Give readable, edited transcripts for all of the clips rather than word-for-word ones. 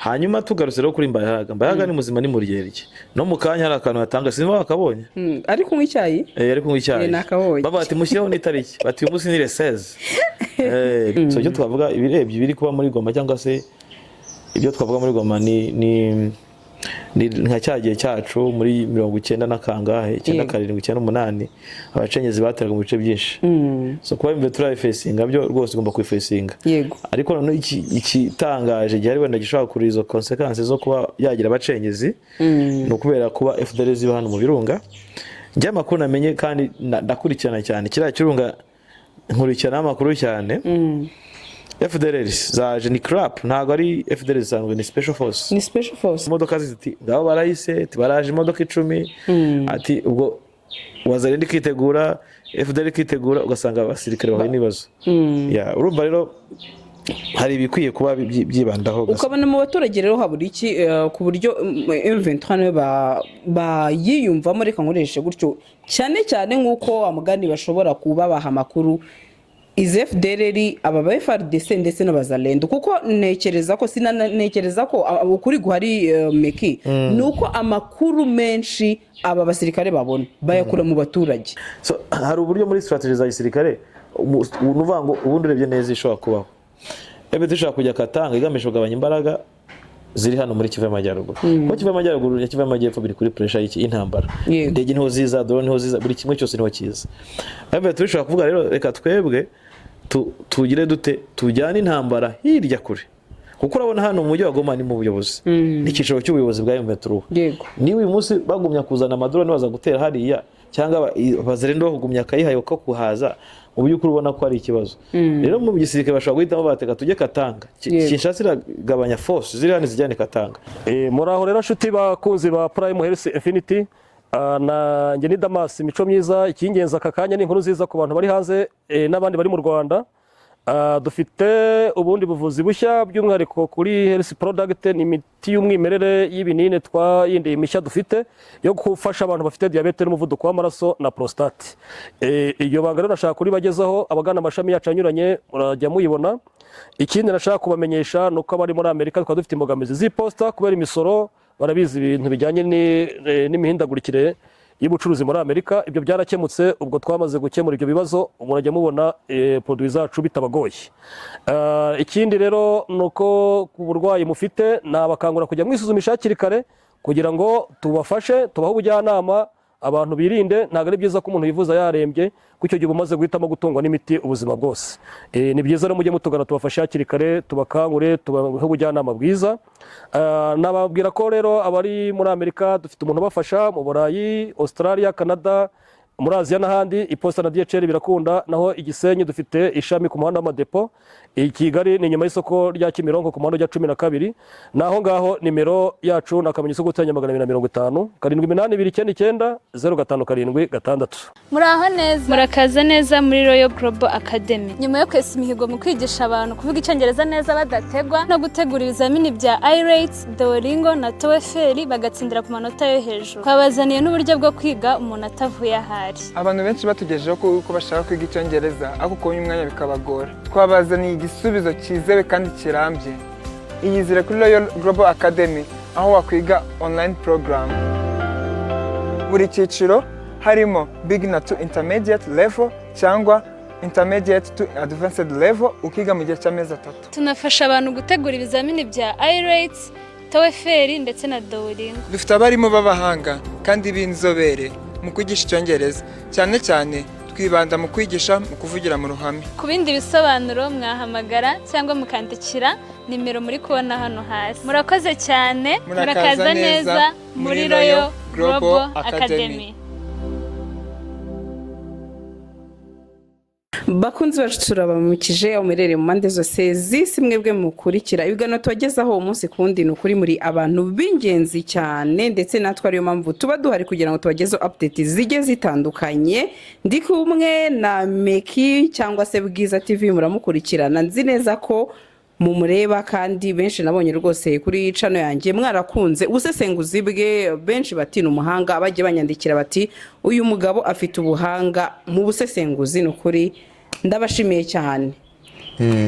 Hanyuma tugarutse rero kuri Mbayahaga. Mbayahaga ni muzima, ni muryerye. No mu kanya hari akantu yatanga, sinzi wakabonye. Ari kunywa icyayi. Eh, ari kunywa icyayi. Eh, nakabonye. Baba bati mushyireho n'itariki, bati uyu munsi ni le 16. So icyo twavuga, ibirebye ibiri kuba muri Goma, cyangwa se ibyo twavuga muri Goma, ni nka cya gihe cyacu muri 90 na kangahe, icyenda karindwi, 98, abacengezi bateraga mu bice byinshi. So kuba imbere turayifacinga byo rwose, ugomba kuyifacinga. Ariko noneho ikitangaje gihari wenda gishobora kuri izo conséquences zo kuba yagira abacengezi, ni ukubera kuba FDLR ziba hano mu birunga. Njye amakuru namenye, kandi ndakurikirana cyane kiriya kirunga, nkurikirana amakuru cyane, FDLR zaje ni crap, ntabwo ari FDLR zisanzwe, ni special force. Ni special force. Imodoka ziti ngabo barahise, ati baraje imodoka 10, ati ubwo Wazalendo ikitegura, FDLR ikitegura, ugasanga abasirikare bahuye n'ibibazo. Ya, urumva rero hari ibikwiye kuba byibandaho gusa. Ukabona mu baturage rero habura iki ku buryo M23 nayo bayiyumvamo, reka nkoreshe gutyo, cyane cyane nk'uko amugani bashobora kuba baha amakuru izi FDLR, aba ba FARDC ndetse n'abazalendo, kuko ntekereza ko ntekereza ko ukuri guhari, Meki, ni uko amakuru menshi aba basirikare babona bayakura mu baturage. So, hari uburyo muri strategy za gisirikare, ni ukuvuga ngo ubundi urebye neza ishobora kubaho, ebe dushobora kujya Katanga igamije kugabanya imbaraga ziri hano muri Kivu y'Amajyaruguru, kuko Kivu y'Amajyaruguru na Kivu y'Amajyepfo biri kuri pressure y'iki? Y'intambara. Indege niho ziza, drone niho ziza, buri kimwe cyose niho kiza. Ebe turishobora kuvuga rero, reka twebwe tugire dute, tujyane intambara hirya kure, kuko urabona hano mu mujyi wa Goma ni mu buyobozi, ni icyicaro cy'ubuyobozi bwa M23. Niba uyu munsi bagumya kuzana amadrone baza gutera hariya, cyangwa Abazalendo bakugumya akayihaye ko kuhaza, mu by'ukuri ubona ko ari ikibazo. Rero mu gisirikare bashobora guhitamo bateka tujye Katanga. Kinshasa iragabanya force ziri hano zijyane Katanga. Muraho rero nshuti bakunzi ba Prime Health Infinity. Na njye ni Damas Mico Myiza. Icyingenzi aka kanya ni inkuru nziza ku bantu bari hanze n'abandi bari mu Rwanda. Dufite ubundi buvuzi bushya, by'umwihariko kuri health product, ni imiti y'umwimerere y'ibinini twa yindi mishya dufite yo gufasha abantu bafite diyabete n'umuvuduko w'amaraso na prostate. Iryo banga rero nashaka kuribagezaho, abagana amashami yacu anyuranye murajya muyibona. Ikindi nashaka kubamenyesha ni uko abari muri Amerika twaba dufite imbogamizi z'iposita kubera imisoro, barabizi, ibintu bijyanye n'imihindagurikire y'ubucuruzi muri Amerika. Ibyo byarakemutse, ubwo twamaze gukemura ibyo bibazo, murajya mubona produit zacu bitabagoye. Ikindi rero ni uko ku burwayi mufite nabakangura kujya mwisuzumisha hakiri kare kugira ngo tubafashe, tubahe ubujyanama, abantu birinde. Ntabwo ari byiza ko umuntu yivuza yarembye, kuko icyo gihe uba umaze guhitamo gutungwa n'imiti ubuzima bwose. Ni byiza rero mujye mutugana tubafashe hakiri kare, tubakangure, tubahe ubujyanama bwiza. Nababwira ko rero abari muri Amerika dufite umuntu ubafasha, mu Burayi, Australia, Canada, muri Aziya n'ahandi, iposita na DHL birakunda. Naho i Gisenyi dufite ishami ku muhanda w'amadepo, i Kigali ni inyuma y'isoko rya Kimironko ku muhanda ujya 12. Naho ngaho nimero yacu ni akamenyetso ko guteranya 250 78299 0576. Muraho neza. Murakaza neza muri Royal Global Academy. Nyuma yo kwesa imihigo mu kwigisha abantu kuvuga icyongereza neza badategwa, no gutegura ibizamini bya IELTS, Duolingo na TOEFL bagatsindira ku manota yo hejuru, twabazaniye n'uburyo bwo kwiga umuntu atavuye ahari. Abantu benshi batugejejeho ko bashaka kwiga icyongereza ariko kubona umwanya bikabagora. Twabazaniye igisubizo cyizewe kandi kirambye. Iyizire kuri Royal Global Academy, aho wakwiga online program buri cyiciro, harimo beginner to intermediate level cyangwa intermediate to advanced level, ukiga mu gihe cy'amezi 3. Tunafasha abantu gutegura ibizamini bya IELTS, TOEFL ndetse na Duolingo. Dufite abarimu b'abahanga kandi b'inzobere mu kwigisha icyongereza, cyane cyane twibanda mu kwigisha mu kuvugira mu ruhame. Ku bindi bisobanuro mwahamagara cyangwa mukandikira nimero muri kubona hano hasi. Murakoze cyane. Murakaza neza muri Royal Global Academy. Bakunzi bacu, turabamukije aho muherereye mu mpande zose z'isi, mwebwe mukurikira ibiganiro tubagezaho umunsi ku wundi. Ni ukuri muri abantu b'ingenzi cyane, ndetse natwe ariyo mpamvu tuba duhari kugira ngo tubagezeho update zijye zitandukanye. Ndi kumwe na Meki cyangwa se Bwiza TV, muramukurikirana, nzi neza ko mumureba, kandi benshi nabonye rwose kuri channel yanjye mwarakunze ubusesenguzi bwe. Benshi bati ni umuhanga, bagiye banyandikira bati uyu mugabo afite ubuhanga mu busesenguzi. Ni ukuri ndabashimiye cyane.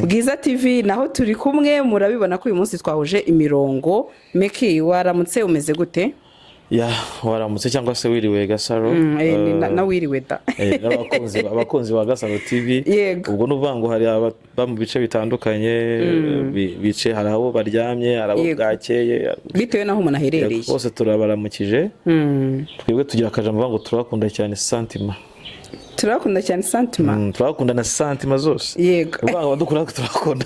Bwiza TV naho turi kumwe. Murabibona ko uyu munsi twahuje imirongo. Mecky, waramutse, umeze gute? Ya, waramutse cyangwa se wiriwe, Gasaro. Na wiriwe da. N'abakunzi ba Gasaro TV. Yego. Ubwo ni ukuvuga ngo hari ababa mu bice bitandukanye, bice, hari abo baryamye, hari abo bwakeye. Bitewe n'aho umuntu aherereye. Bose turabaramukije. Twebwe tugira akajambo ngo turabakunda cyane santima. Turabakunda cyane santima. Turabakunda na santima zose. Yego. Ni ukuvuga ngo abadukunda turabakunda.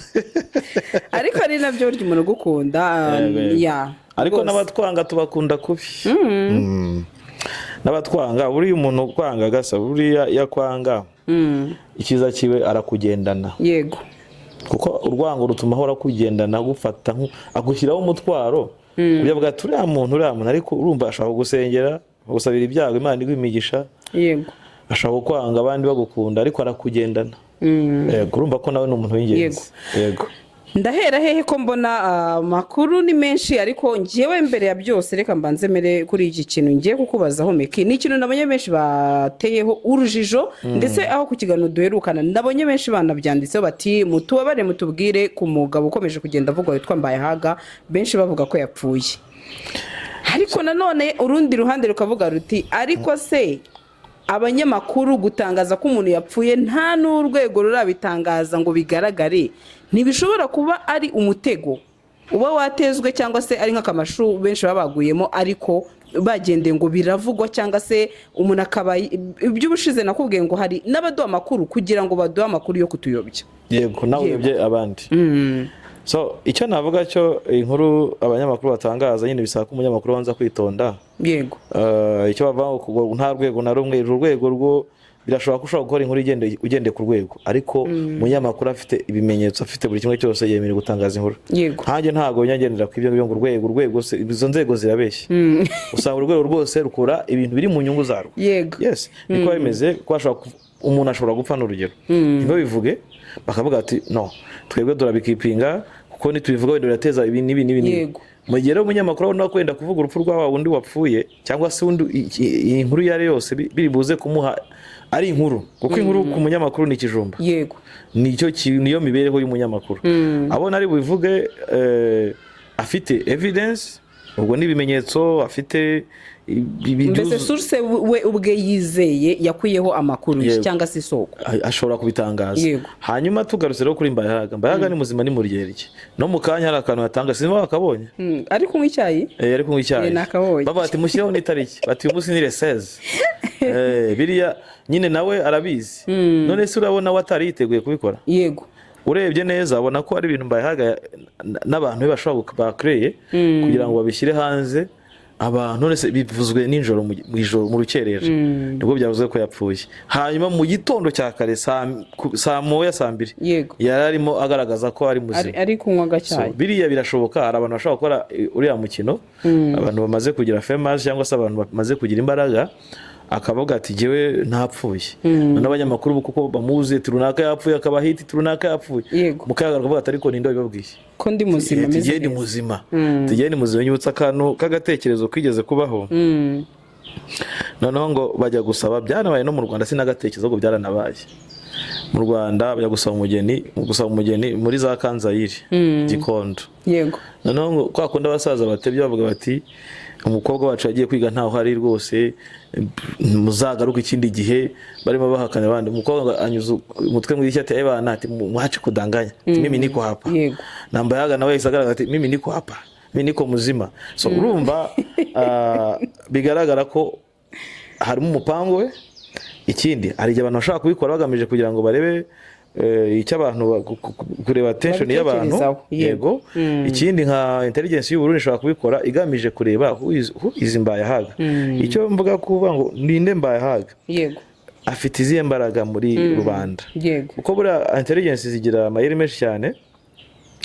Ariko ari nabyo burya, umuntu ugukunda. Yego. Ya. Ariko rwose. N'abatwanga tubakunda kubi. N'abatwanga, buriya umuntu ukwanga, gasa buriya iyo akwanga, icyiza kiwe arakugendana. Kuko urwango rutuma ahora akugendana, agufata agushyiraho umutwaro kuburyo bwa turiya muntu, uriya muntu. Ariko urumva ashobora kugusengera, agusabira ibyago, Imana iguha imigisha. Ashobora kukwanga abandi bagukunda, ariko arakugendana. Yego, urumva ko nawe ni umuntu w'ingenzi, yego. Ndahera hehe ko mbona amakuru ni menshi? Ariko ngewe mbere ya byose reka mbanze mere kuri iki kintu ngiye kukubazaho, Mecky. Ni ikintu nabonye benshi bateyeho urujijo, ndetse aho ku kiganiro duherukana nabonye benshi banabyanditseho bati: "Mutubabare mutubwire ku mugabo ukomeje kugenda avugwa witwa Mbayahaga." Benshi bavuga ko yapfuye, ariko nanone urundi ruhande rukavuga ruti: "Ariko se abanyamakuru gutangaza ko umuntu yapfuye nta n'urwego rurabitangaza ngo bigaragare, ntibishobora kuba ari umutego uba watezwe, cyangwa se ari nk'akamashu benshi baba baguyemo, ariko bagendeye ngo biravugwa, cyangwa se umuntu akaba?" Iby'ubushize nakubwiye ngo hari n'abaduha amakuru kugira ngo baduhe amakuru yo kutuyobya. Yego, nawe uyobye abandi. So icyo navuga cyo, inkuru abanyamakuru batangaza nyine bisaba ko umunyamakuru abanza kwitonda. Icyo bavuga ngo nta rwego na rumwe, uru rwego rwo birashoboka ko ushobora gukora inkuru ugendeye ku rwego, ariko umunyamakuru afite ibimenyetso, afite buri kimwe cyose, yemerewe gutangaza inkuru. Nkanjye ntabwo nyagendera ku ibyo ngibyo ngo urwego, urwego se, izo nzego zirabeshya. Usanga urwego rwose rukora ibintu biri mu nyungu zarwo. Yes, niko bimeze, ko umuntu ashobora gupfa, n'urugero, ntibabivuge, bakavuga ati: "No, twebwe turabikipinga kuko nitubivuga wenda birateza ibi n'ibi n'ibi n'ibi." Mu gihe rero umunyamakuru abona ko wenda kuvuga urupfu rwa wa wundi wapfuye cyangwa se undi, iyi nkuru iyo ari yo yose biri buze kumuha ari inkuru, kuko inkuru ku munyamakuru ni ikijumba. Nicyo niyo mibereho y'umunyamakuru. Abona ari bubivuge afite evidence, ubwo ni ibimenyetso afite Mbese source we ubwe yizeye yakuyeho amakuru ye, cyangwa se isoko. Ashobora kubitangaza. Hanyuma tugarutse rero kuri Mbayahaga, Mbayahaga ni muzima, ni muryerye. No mu kanya hari akantu yatanga, sinzi wakabonye. Ari kunywa icyayi. Ari kunywa icyayi. Nakabonye. Bavuga ati: "Mushyireho n'itariki," bati: "Uyu munsi ni le 16." Biriya nyine nawe arabizi. None se urabona we atari yiteguye kubikora? Yego. Urebye neza abona ko ari ibintu Mbayahaga n'abantu be bashobora bakreye kugira ngo babishyire hanze abantu. None se bivuzwe nijoro, mu ijoro, mu rukerera nibwo byavuzwe ko yapfuye, hanyuma mu gitondo cya kare saa 1, saa 2 yari arimo agaragaza ko ari muzima. Ari kunywa So, agacyayi. Biriya birashoboka, hari abantu bashobora gukora uriya mukino, abantu bamaze kugira famous cyangwa se abantu bamaze kugira imbaraga, akavuga ati: "Jyewe ntapfuye." Noneho abanyamakuru kuko bamuzi ati: "Runaka yapfuye," akaba hit, "Runaka yapfuye." Mukayaga akavuga ati: "Ariko ninde wabibabwiye?" Ko ndi muzima, Ati: meze "Jyewe ndi neza. muzima." Ati: "Jyewe ndi muzima." Nyibutsa akantu k'agatekerezo kigeze kubaho. Noneho ngo bajya gusaba, byanabaye no mu Rwanda, sinagatekerezo ahubwo byaranabaye mu Rwanda, bajya gusaba umugeni, gusaba umugeni muri za Kanzayire, Gikondo. Noneho ngo kwa kundi abasaza batebye bavuga bati: "Umukobwa wacu yagiye kwiga, ntaho ari rwose, muzagaruke ikindi gihe." Barimo bahakana abandi, umukobwa ngo anyuze umutwe mu idirishya ati: "Eh bana," ati: "Mwache kudanganya," ati: "Mimi niko hapa." Na Mbayahaga nawe yahise agaragaza ati: "Mimi niko hapa, mimi niko muzima." So urumva bigaragara ko harimo umupango we. Ikindi, hari igihe abantu bashobora kubikora bagamije kugira ngo barebe icyo abantu kureba attention y'abantu. Babitekerezaho, yego. Yego. Ikindi, nka intelligence y'u Burundi ishobora kubikora igamije kureba who is Mbayahaga. Icyo mvuga, kuvuga ngo ninde Mbayahaga, afite izihe mbaraga muri rubanda, kuko buriya intelligence zigira amayeri menshi cyane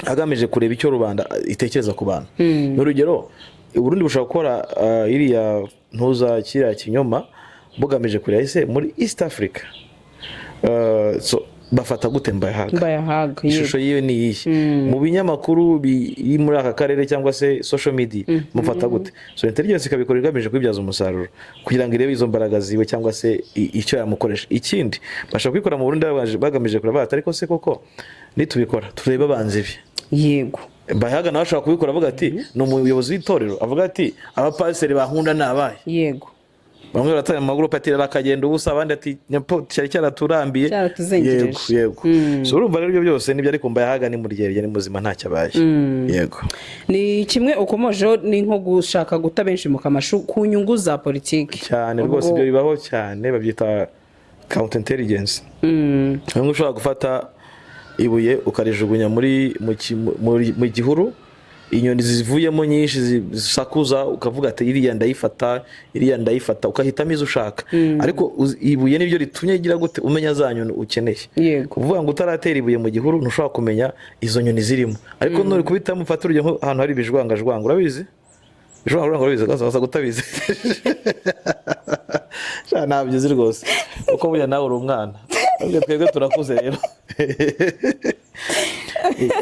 agamije kureba icyo rubanda itekereza ku bantu. Ni urugero, Uburundi bushobora gukora iriya ntuza, kiriya kinyoma, bugamije kureba ese muri East Africa so, bafata gute Mbayahaga? Mbayahaga, yego. Ishusho yiwe ni iyihe mu binyamakuru biri muri aka karere cyangwa se social media, mufata gute? So intelligence ikabikora igamije kubibyaza umusaruro kugira ngo irebe izo mbaraga ziwe cyangwa se icyo yamukoresha. Ikindi, bashobora kubikora mu Burundi bagamije kureba bati: "Ariko se koko Nitubikora turebe abanzi be. Bayahaga nawe ashobora kubikora avuga ati ni umuyobozi w'itorero, avuga ati abapasiteri bankunda ni abahe? Bamwe baratanga mu magurupe ati akagenda ubusa, abandi ati nyapo cyari cyaraturambiye. Cyaratuzengereje. Yego. So urumva rero ibyo byose nibyo, ariko Mbayahaga ni muryerye, ni muzima, ntacyo abaye, yego. Ni kimwe ukomojeho, ni nko gushaka guta benshi mu kamashu ku nyungu za politiki. Cyane rwose. Ibyo bibaho cyane, babyita counter intelligence. Hamwe ushobora gufata ibuye ukarijugunya muri mu ki- muri- mu gihuru, inyoni zivuyemo nyinshi zisakuza, ukavuga ati iriya ndayifata, iriya ndayifata, ukahitamo izo ushaka. Ariko ibuye niryo ritumye igira gute? Umenya za nyoni ukeneye. Kuvuga ngo utaratera ibuye mu gihuru ntushobora kumenya izo nyoni zirimo, ariko nuri kubitamo, ufata urugero nk'ahantu hari ibijwangajwanga. Urabizi ibijwangajwanga? Urabizi rwose, wasa utabizi. Sha, ntabyo uzi rwose, kuko burya nawe uri umwana. Ahubwo twebwe turakuze. Rero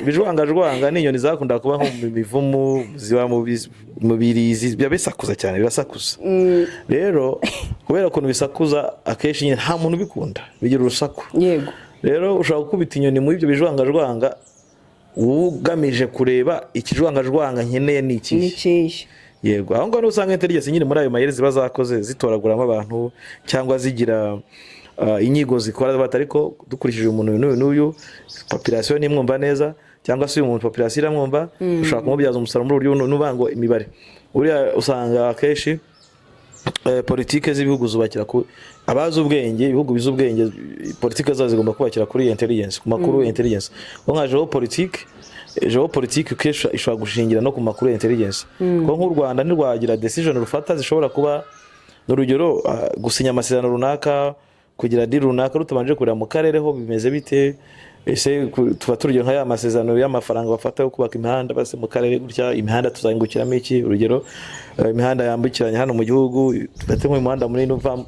ibijwangajwanga ni inyoni zakundaga kuba nko mu mivumu, ziba mu birizi, biba bisakuza cyane, birasakuza. Rero kubera ukuntu bisakuza, akenshi nyine nta muntu ubikunda, bigira urusaku. Rero ushobora gukubita inyoni muri ibyo bijwangajwanga ugamije kureba ikijwangajwanga nkeneye ni Ni ikihe. Ikihe? Yego, aho ngaho niho usanga intelligence nyine muri ayo mayeri ziba zakoze, zitoraguramo abantu cyangwa zigira inyigo zikora bati ariko dukurikije umuntu uyu n'uyu n'uyu, population ntimwumva neza, cyangwa se uyu muntu population iramwumva, ushobora kumubyaza umusaruro muri ubu buryo, nuvuga ngo imibare. Buriya usanga akenshi politike z'ibihugu zubakira ku abazi ubwenge. Ibihugu bizi ubwenge, politike zazo zigomba kubakira kuri intelligence, ku makuru ya intelligence. Nko nka géopolitique kenshi ishobora gushingira no ku makuru ya intelligence, kuko nk'u Rwanda ntirwagira decision rufata zishobora kuba, ni urugero, gusinya amasezerano runaka, kugira deal runaka, rutabanje kureba mu karere ho bimeze bite. Ese tuba turugero nka ya masezerano y'amafaranga bafata yo kubaka imihanda, base mu karere gutya imihanda tuzayungukiramo iki? Urugero, imihanda yambukiranya hano mu gihugu, dufate nk'umuhanda munini uva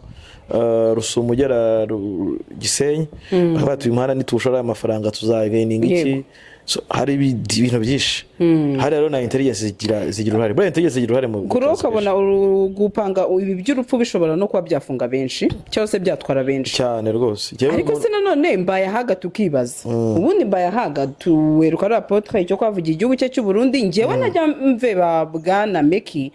Rusumo ugera Gisenyi, bakavuga bati uyu muhanda nituwushora aya mafaranga tuzagaininga iki? So, hari ibintu byinshi. Hari rero na intelligence zigira uruhare, buriya intelligence zigira uruhare mu Kuri wowe kazi. Ukabona gupanga ibi by'urupfu bishobora no kuba byafunga benshi cyangwa se byatwara benshi. Cyane rwose. Ariko se nanone Mbayahaga tukibaza, ubundi Mbayahaga tuweruka ari apôtre, icyo kwavugira igihugu cye cy'u Burundi, njyewe najya mveba bwana Meki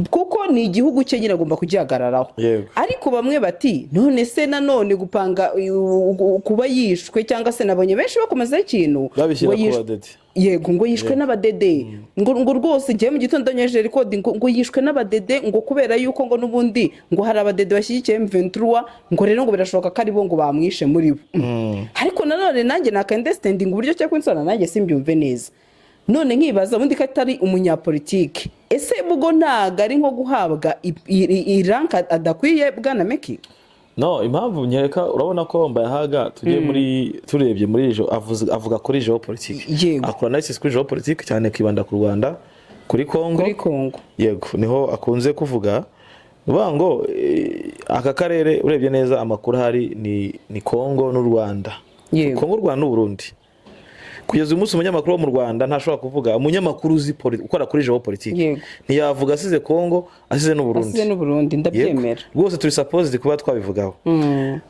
kuko ni igihugu cye nyine, agomba kugihagararaho. Ariko bamwe bati none se nanone gupanga kuba yishwe, cyangwa se nabonye benshi bakomezaho ikintu Babishyira ngo ku badede. Yego, ngo yishwe n'abadede, ngo rwose ngiye mu gitondo nyejeje record, ngo yishwe n'abadede, ngo kubera yuko ngo n'ubundi ngo hari abadede bashyigikiye M23, ngo rero ngo birashoboka ko ari bo ngo bamwishe muri bo. Ariko nanone nanjye naka understanding uburyo cyo kwinsona, nanjye simbyumve neza. None nkibaza ubundi ko atari umunyapolitike, ese ubwo ntago ari nko guhabwa iranka adakwiye bwana Meki? No, impamvu nkeka, urabona ko Mbayahaga tugiye muri turebye muri avuga kuri géopolitique. Akora analysis kuri géopolitique cyane, akibanda ku Rwanda, kuri Congo. Kuri Congo. Yego, niho akunze kuvuga. Uvuga ngo aka karere urebye neza amakuru ahari ni Congo n'u Rwanda. Congo, u Rwanda n'u Burundi. Kugeza uyu munsi umunyamakuru wo mu Rwanda ntashobora kuvuga, umunyamakuru uzi ukora kuri géopolitique ntiyavuga asize Congo, asize n'u Burundi. Asize n'u Burundi, ndabyemera. Yego. Rwose turi supposed kuba twabivugaho.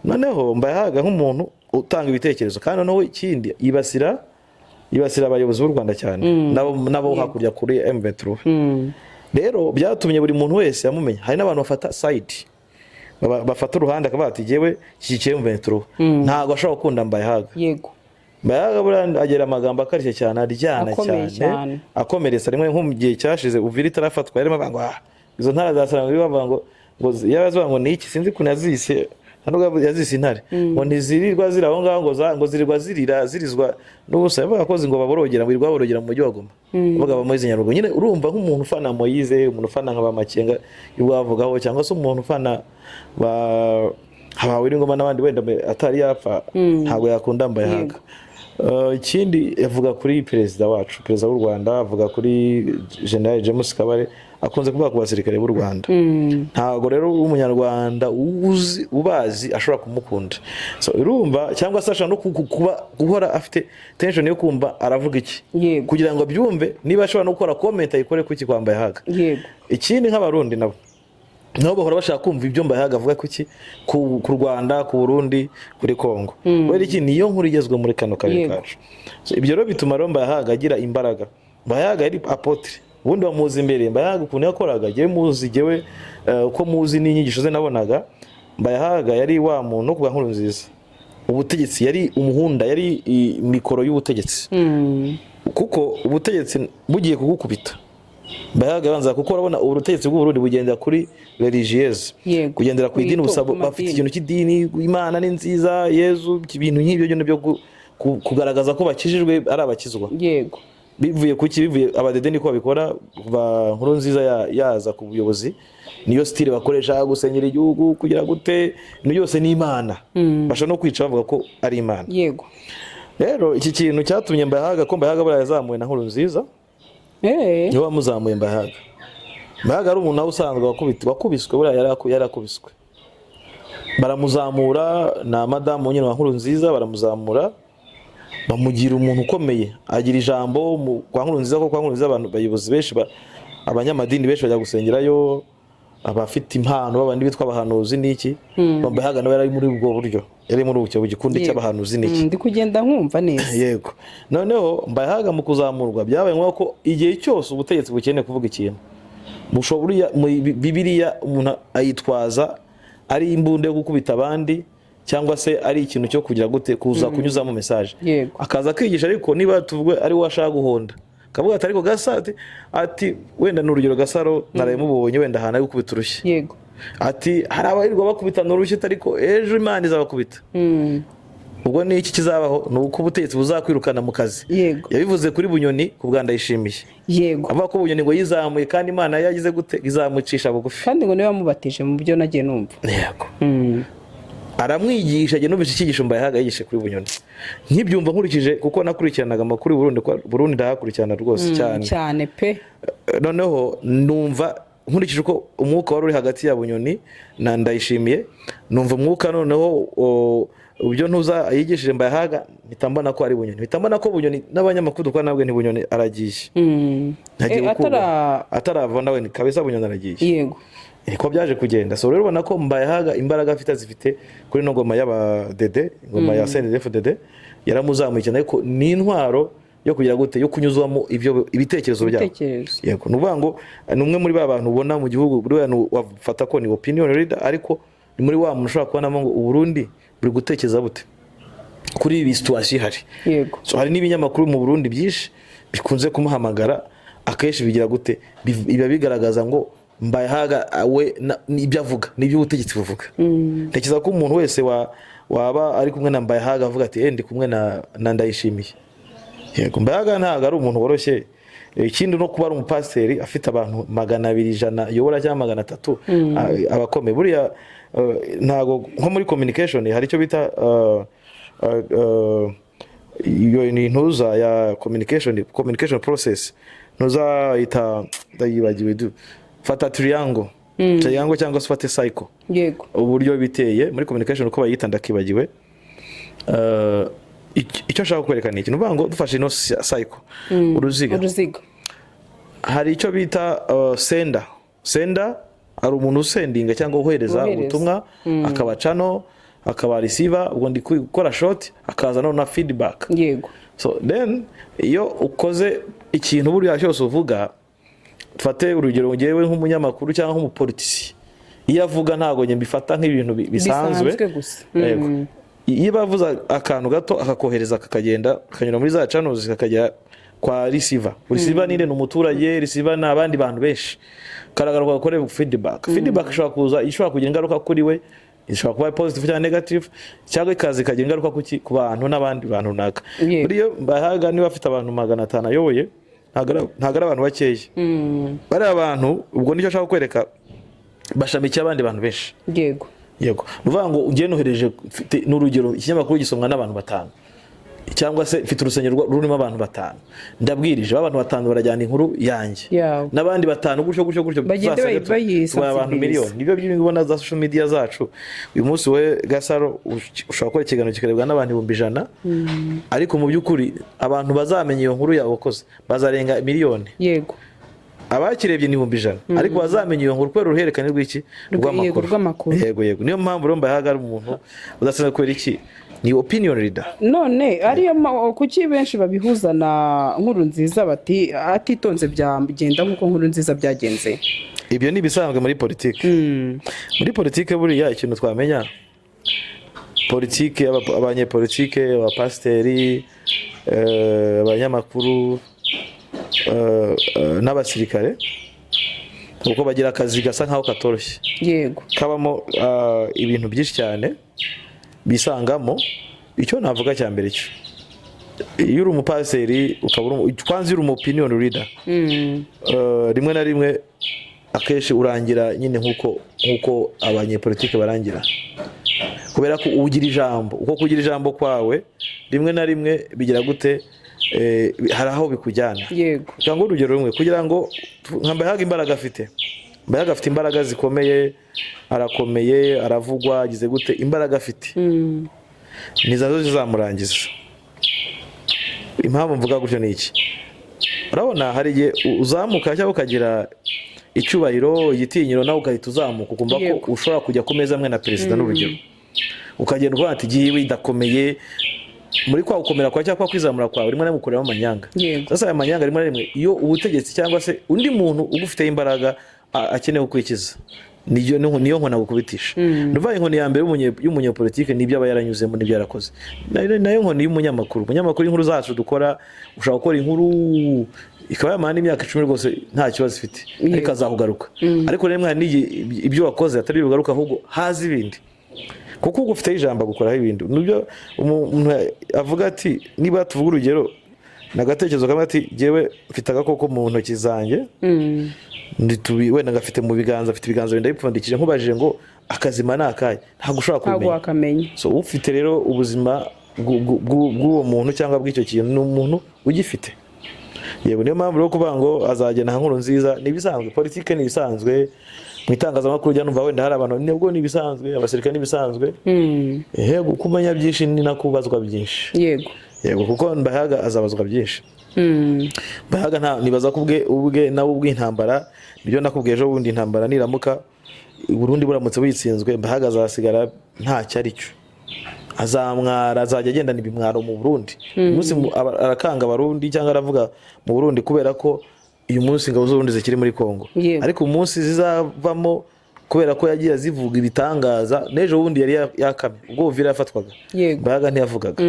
Noneho Mbayahaga nk'umuntu utanga ibitekerezo, kandi noneho ikindi yibasira abayobozi b'u Rwanda cyane, nabo hakurya kuri M23. Rero byatumye buri muntu wese amumenya. Hari n'abantu bafata side, bafata uruhande, akavuga ati jyewe nshyigikiye M23, ntabwo ashobora gukunda Mbayahaga. Mbayahaga buriya agira amagambo akarishye cyane, aryana Akomeye cyane, cyane. akomeretsa. Rimwe nko mu gihe cyashize Uvira itarafatwa, yarimo avuga ngo ah, izo ntara za Saranga, bavuga ngo yaba zivuga ngo ni iki, sinzi ukuntu yazise, nubwo yazise intare, ngo ntizirirwa ziri aho ngaho, ngo zirirwa zirira zirizwa n'ubusa. Yavuga ko ngo baborogera, ngo birirwa baborogera mu mujyi wa Goma. Bavuga ba Moise Nyaruguru nyine. Urumva nk'umuntu ufana Moise, umuntu ufana nka ba Makenga bavugaho, cyangwa se umuntu ufana ba habawe ingoma n'abandi, wenda atari yapfa, ntabwo yakunda Mbayahaga. Ikindi avuga kuri perezida wacu, perezida w'u Rwanda, avuga kuri General James Kabare, akunze kuvuga ku basirikare b'u Rwanda. Ntabwo rero umunyarwanda uzi ubazi ashobora kumukunda. So urumva, cyangwa se ashobora no kuba guhora afite tension yo kumva aravuga iki, kugira ngo abyumve, niba ashobora no gukora comment ayikore kuki kwa Mbayahaga. Ikindi nk'abarundi nabo Nabo bahora bashaka kumva ibyo Mbayahaga avuga kuki ku Rwanda, ku Burundi, kuri Kongo. Kubera iki? Niyo nkuru igezwe muri kano karere kacu. So, ibyo rero bituma rero Mbayahaga agira imbaraga. Mbayahaga yari apôtre, ubundi bamuzi imbere. Mbayahaga ukuntu yakoraga, jyewe muzi, jyewe uko muzi n'inyigisho ze nabonaga, Mbayahaga yari wa muntu wo ku bwa Nkurunziza, ubutegetsi yari umuhunda, yari mikoro y'ubutegetsi, kuko ubutegetsi bugiye kugukubita Mbayahaga yabanza, kuko urabona ubu butegetsi bw'u Burundi bugendera kuri religieuse, kugendera ku idini, gusa ku bafite madini. ikintu cy'idini, Imana ni nziza, Yezu, ibintu nk'ibyo nyine byo kugaragaza ko bakijijwe, ari abakizwa. Bivuye kuki? Bivuye abadede niko babikora kuva Nkurunziza yaza ku buyobozi. Niyo style bakoresha, gusenyera igihugu, kugira gute, ibintu byose ni Imana. Bashobora no kwica bavuga ko ari Imana. Rero iki kintu cyatumye Mbayahaga, ko Mbayahaga buriya yazamuwe na Nkurunziza, niwe wamuzamuye Mbayahaga. Mbayahaga ari umuntu nawe usanzwe wakubiswe, buriya yarakubiswe baramuzamura na madamu nyine wa Nkurunziza, baramuzamura bamugira umuntu ukomeye, agira ijambo kwa Nkurunziza, ko kwa Nkurunziza abantu, abayobozi benshi, abanyamadini benshi bajya gusengerayo, abafite impano babandi bitwa abahanuzi n'iki. Mbayahaga nawe yari muri ubwo buryo, yari muri ubwo gikundi cy'abahanuzi n'iki. Ndi kugenda nkumva neza. Yego. Noneho Mbayahaga mu kuzamurwa byabaye ngombwa ko igihe cyose ubutegetsi bukeneye kuvuga ikintu, bushobora muri Bibiliya umuntu ayitwaza ari imbunda yo gukubita abandi, cyangwa se ari ikintu cyo kugira gute, kuza kunyuzamo message. Akaza akigisha, ariko niba tuvuge ari we ashaka guhonda, akavuga ati ariko Gasa ati wenda ni urugero, Gasaro naraye mubonye wenda ahantu ari gukubita urushyi, ati hari abarirwa bakubitana urushyi, ariko ejo Imana izabakubita. Ubwo ni iki kizabaho? Ni uko ubutegetsi buzakwirukana mu kazi. Yabivuze kuri Bunyoni ku bwa Ndayishimiye, avuga ko Bunyoni ngo yizamuye kandi Imana yagize gute? Izamucisha bugufi. Kandi ngo niwe wamubatije mu byo nagiye numva. Yego. Aramwigisha. Njye numvise icyigisho Mbayahaga yigishe kuri Bunyoni, nkibyumva nkurikije kuko nakurikiranaga amakuru y'u Burundi, ko Burundi ndahakurikirana rwose cyane. Cyane pe. Noneho numva nkurikije uko umwuka wari uri hagati ya Bunyoni na Ndayishimiye, numva umwuka noneho ibyo ntuza yigishije Mbayahaga, mpita mbona ko ari Bunyoni, mpita mbona ko Bunyoni n'abanyamakuru dukora nabwe ni Bunyoni aragiye. Ntagiye gukurwa. Atarava nawe ni kabisa, Bunyoni aragiye. Niko byaje kugenda. So rero ubona ko Mbayahaga imbaraga afite azifite kuri ino ngoma y'abadede, ingoma ya CNDD-FDD yaramuzamuye cyane, ariko ni intwaro yo kugira gute, yo kunyuzwamo ibyo ibitekerezo byabo. Ibitekerezo. Yego, ni ukuvuga ngo ni umwe muri ba bantu ubona mu gihugu, buriya wafata ko ni opinion leader, ariko ni muri wa muntu ushobora kubonamo ngo Uburundi buri gutekereza bute kuri ibi situation ihari. So hari n'ibinyamakuru mu Burundi byinshi bikunze kumuhamagara akenshi, bigira gute, biba bigaragaza ngo Mbayahaga we n'ibyo avuga n'ibyo ubutegetsi buvuga. Ntekereza ko umuntu wese waba ari kumwe na Mbayahaga avuga ati ndi kumwe na Ndayishimiye. Yego, Mbayahaga ntabwo ari umuntu woroshye. Ikindi no kuba ari umupasiteri afite abantu 200 ayobora cyangwa 300, abakomeye buriya, ntabwo nko muri communication hari icyo bita iyo ni intuza ya communication process, ntuzayita, ndayibagiwe du. Fata triangle cyangwa se ufate cycle, uburyo biteye muri communication, uko bayita ndakibagiwe. Icyo nshaka kwereka ni iki? Ni ukuvuga ngo dufashe ino cycle, uruziga, Uruziga. hari icyo bita sender. Sender hari umuntu usendinga cyangwa wohereza Wohereza. ubutumwa, akaba channel, akaba receiver. Ubwo ndi gukora short, akaza no na feedback. So then iyo ukoze ikintu buriya cyose uvuga, dufate urugero ngewe nk'umunyamakuru cyangwa nk'umupolitisi, iyo avuga ntabwo njye mbifata nk'ibintu bisanzwe. Bisanzwe gusa. Yego. Iyo bavuze akantu gato akakohereza, kakagenda kakanyura muri za channels, kakajya kwa receiver. Receiver ni umuturage, receiver ni abandi bantu benshi, karagaruka gakore feedback. Feedback ishobora kuza, ishobora kugira ingaruka kuri we, ishobora kuba positive cyangwa negative, cyangwa ikaza ikagira ingaruka ku bantu n'abandi bantu runaka. Buriya iyo Mbayahaga niba afite abantu 500 ayoboye, ntabwo ari abantu bakeya bariya bantu. Ubwo nicyo ashaka kwereka, bashamikiye abandi bantu benshi. Yego, ni ukuvuga ngo ugiye nohereje, mfite n'urugero ikinyamakuru gisomwa n'abantu batanu, cyangwa se mfite urusengero rurimo abantu batanu, ndabwirije ba bantu batanu barajyana inkuru yanjye Yawe. n'abandi batanu, gutyo gutyo gutyo, Bagende tuzasanga tubaye abantu bayisensibiliza. miliyoni. Nibyo by'ibyo ubona za social media zacu uyu munsi. We Gasaro, ushobora gukora ikiganiro kikarebwa n'abantu 100,000, ariko mu by'ukuri abantu bazamenya iyo nkuru yawe wakoze bazarenga miliyoni. Abakirebye ni 100,000, ariko bazamenya iyo nkuru kubera uruhererekane rw'iki? Yego, rw'amakuru. Yego, niyo mpamvu rero Mbayahaga ari umuntu udasanzwe. Kubera iki? Ni opinion leader. None ariyo kuki benshi babihuza na Nkurunziza, bati atitonze byagenda nk'uko Nkurunziza byagenze? Ibyo ni ibisanzwe muri politiki. Muri politiki buriya ikintu twamenya, politiki, abanyepolitike, abapasiteri, abanyamakuru, n'abasirikare, kuko bagira akazi gasa nkaho katoroshye, kabamo ibintu byinshi cyane bisangamo. Icyo navuga cya mbere cyo, iyo uri umupasiteri ukaba uri kwanza iyo uri umu opinion leader, rimwe na rimwe akenshi urangira nyine nk'uko abanyepolitike barangira, kubera ko ugira ijambo. Uko kugira ijambo kwawe rimwe na rimwe bigira gute? Hari aho bikujyana. Cyangwa urugero rumwe, kugira ngo nka Mbayahaga, imbaraga afite, Mbayahaga afite imbaraga zikomeye, arakomeye, aravugwa, agize gute, imbaraga afite ni zazo zizamurangiza. Impamvu mvuga gutyo ni iki? Urabona hari igihe uzamuka cyangwa ukagira icyubahiro, igitinyiro, nawe ugahita uzamuka ukumva ko ushobora kujya ku meza amwe na perezida, n'urugero, ukagenda uvuga ati giwe idakomeye. Muri kwa gukomera kwawe cyangwa kwa kwizamura kwawe, rimwe na rimwe ukoreramo amanyanga. Sasa aya manyanga, rimwe na rimwe iyo ubutegetsi cyangwa se undi muntu ugufiteho imbaraga akeneye gukurikiza, niyo nkoni agukubitisha. Ni ukuvuga inkoni ya mbere y'umunyepolitike nibyo aba yaranyuzemo, n'ibyo yarakoze. Nayo nkoni y'umunyamakuru. Umunyamakuru, inkuru zacu dukora, ushobora gukora inkuru ikaba yamara n'imyaka 10 rwose nta kibazo ifite, ariko azakugaruka. Ariko rimwe hari n'igihe ibyo wakoze atari byo bigaruka, ahubwo haza ibindi, kuko ugufiteho ijambo agukoraho ibindi. Nibyo umuntu avuga ati, niba tuvuga urugero nagatekerezo kamwe, ati jyewe mfite agakoko mu ntoki zanjye, wenda ngafite mu biganza, afite ibiganza bibiri ndabipfundikije, nkubajije ngo akazima ni akahe, ntabwo ushobora Ntabwo kubimenya. wakamenya. So ufite rero ubuzima bw'uwo muntu cyangwa bw'icyo kintu ni umuntu ugifite. Yego, niyo mpamvu rero kuvuga ngo azagenda nka Nkurunziza ni ibisanzwe. Politike ni ibisanzwe, mu itangazamakuru ujya numva wenda hari abantu, nibwo ni ibisanzwe, abasirikare ni ibisanzwe. Yego, uko umenya byinshi ni nako ubazwa byinshi. Yego, kuko Mbayahaga azabazwa byinshi. Mbayahaga nta nibaza ko ubwe nawe ubw'intambara, nibyo nakubwiye ejo bundi, intambara niramuka Burundi buramutse buyitsinzwe, Mbayahaga azasigara ntacyo ari cyo, azamwara, azajya agendana ibimwaro mu Burundi. Uyu munsi arakanga Abarundi cyangwa aravuga mu Burundi kubera ko uyu munsi ingabo z'Uburundi zikiri muri Kongo. Ariko umunsi zizavamo, kubera ko yagiye azivuga ibitangaza, n'ejo bundi yari yakamye ubwo Uvira yafatwaga. Mbayahaga ntiyavugaga.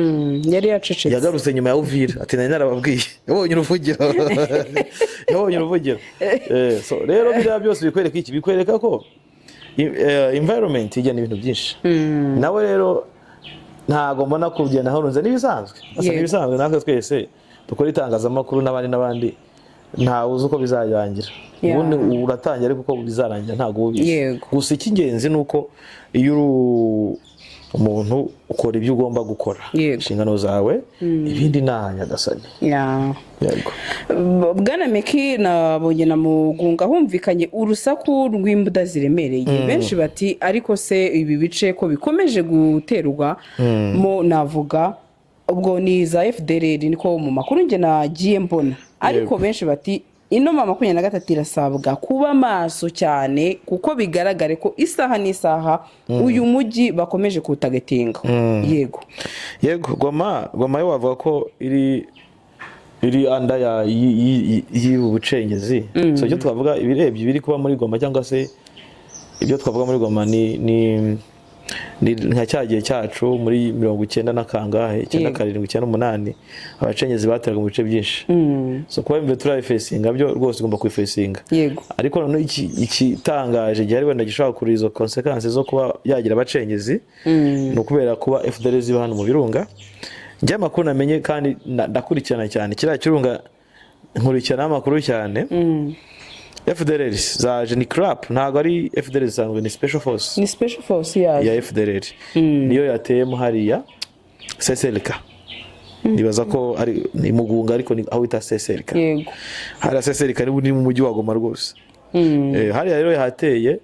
Yari yacecetse. Yagarutse nyuma ya Uvira ati nari narababwiye, yabonye uruvugiro, yabonye uruvugiro. So rero biriya byose bikwereka iki? Bikwereka ko environment igena ibintu byinshi. Nawe rero ntago mbona kugenda harunze n'ibisanzwe. Asa n'ibisanzwe, natwe twese dukora itangazamakuru n'abandi n'abandi, ntawe uzi uko bizarangira. Ubundi uratangira, ariko uko bizarangira ntabwo uba ubizi. Gusa icy'ingenzi ni uko iyo uri umuntu ukora ibyo ugomba gukora, inshingano zawe, ibindi ni aha Nyagasani. Yego. Bwana Meki, nabonye na Mugunga humvikanye urusaku rw'imbunda ziremereye. Benshi bati ariko se ibi bice ko bikomeje guterwa mo, navuga ubwo ni za FDLR, niko mu makuru njye nagiye mbona, ariko benshi bati ino M23 irasabwa kuba maso cyane, kuko bigaragare ko isaha n'isaha uyu mujyi bakomeje kuwutagetinga. Yego. Yego, Goma yo wavuga ko iri under ya y'ubu bucengezi. So icyo twavuga, ibirebye ibiri kuba muri Goma cyangwa se ibyo twavuga muri Goma ni nka cya gihe cyacu muri 90 na kangahe, icyenda karindwi, 98, abacengezi bateraga mu bice byinshi. So kuba imve turayifacinga byo rwose, ugomba kuyifacinga. Ariko noneho ikitangaje gihari wenda gishobora kurira izo conséquences zo kuba yagira abacengezi, ni ukubera kuba FDLR ziba hano mu birunga. Njye amakuru namenye kandi ndakurikirana cyane kiriya kirunga, nkurikirana amakuru cyane, FDLR zaje ni crap, ntabwo ari FDLR zisanzwe, ni special force. Ni special force yaje. Ya FDLR niyo yateyemo hariya CSLK. Nibaza ko ari ni Mugunga, ariko ni aho bita CSLK. Hariya CSLK ni mu mujyi wa Goma rwose. Hariya rero yahateye,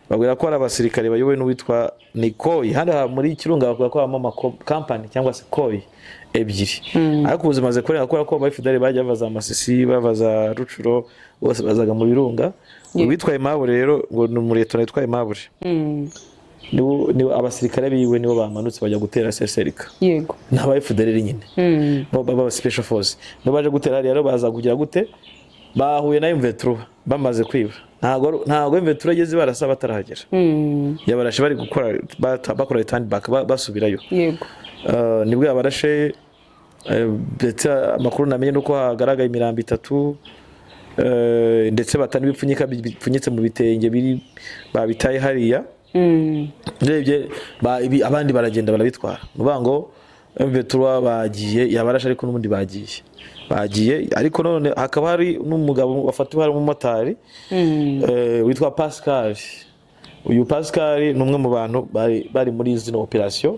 babwira ko hari abasirikare bayobowe n'uwitwa Nikoyi. Hariya muri Kirunga bavuga ko habamo kampani cyangwa se Koi. Ebyiri, ariko ubu zimaze kurenga, kubera ko aba FDLR bajya bava za Masisi, bava za Rutshuru, bose bazaga mu Birunga. Uwitwa Aimable rero, ngo ni umuretona witwa Aimable, nibo abasirikare biwe nibo bamanutse bajya gutera CSRK. Ni aba FDLR nyine, bo baba special force, nibo baje gutera hariya. Rero baza kugira gute? Bahuye na M23 bamaze kwiba. Ntabwo M23 igeze barasa batarahagera. Yabarashe bari gukora bakora return back, basubirayo. Nibwo yabarashe, ndetse amakuru namenye nuko hagaragaye imirambo itatu, ndetse bata n'ibipfunyika bipfunyitse mu bitenge biri babitaye hariya. Urebye abandi baragenda barabitwara. Ni ukuvuga ngo M23 bagiye, yabarashe, ariko n'ubundi bagiye. Ariko none hakaba hari n'umugabo wafatiwe, hari umumotari witwa Pascal. Uyu Pascal ni umwe mu bantu bari muri zino operation.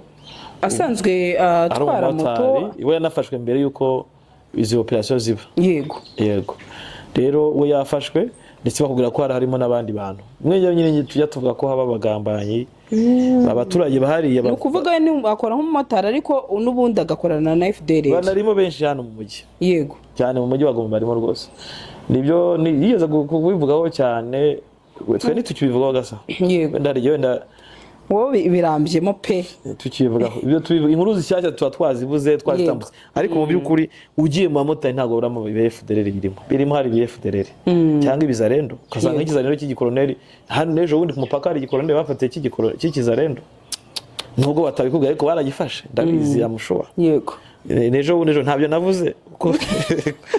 Asanzwe ari atwara moto. Umumotari, we yanafashwe mbere y'uko izi operation ziba. Yego, rero we yafashwe, ndetse bakubwira ko hari harimo n'abandi bantu. Mwe nyine tujya tuvuga ko haba abagambanyi, abaturage bahariye. Ni ukuvuga we akora nk'umumotari, ariko n'ubundi agakorana na FDLR. Banarimo benshi hano mu mujyi. Cyane mu mujyi wa Goma barimo rwose. Nibyo yigeze kubivugaho cyane, twe ntitukibivugaho gasa. Wenda hari igihe wenda Wowe birambyemo pe. Tukibivugaho ibyo tubivuga, inkuru zishyashya tuba twazivuze, twazitambutse, ariko mu by'ukuri ugiye mu bamotari ntabwo buramo ibi FDLR birimo. Hari ibi FDLR cyangwa ibizarendo, ugasanga nk'ikizarendo cy'igikoroneri hano. N'ejo bundi ku mupaka hari igikoroneri bafatiye cy'ikizarendo, nubwo batabikubwiye ariko baragifashe, ndabizi, amushuwa. N'ejo bundi, ejo ntabyo navuze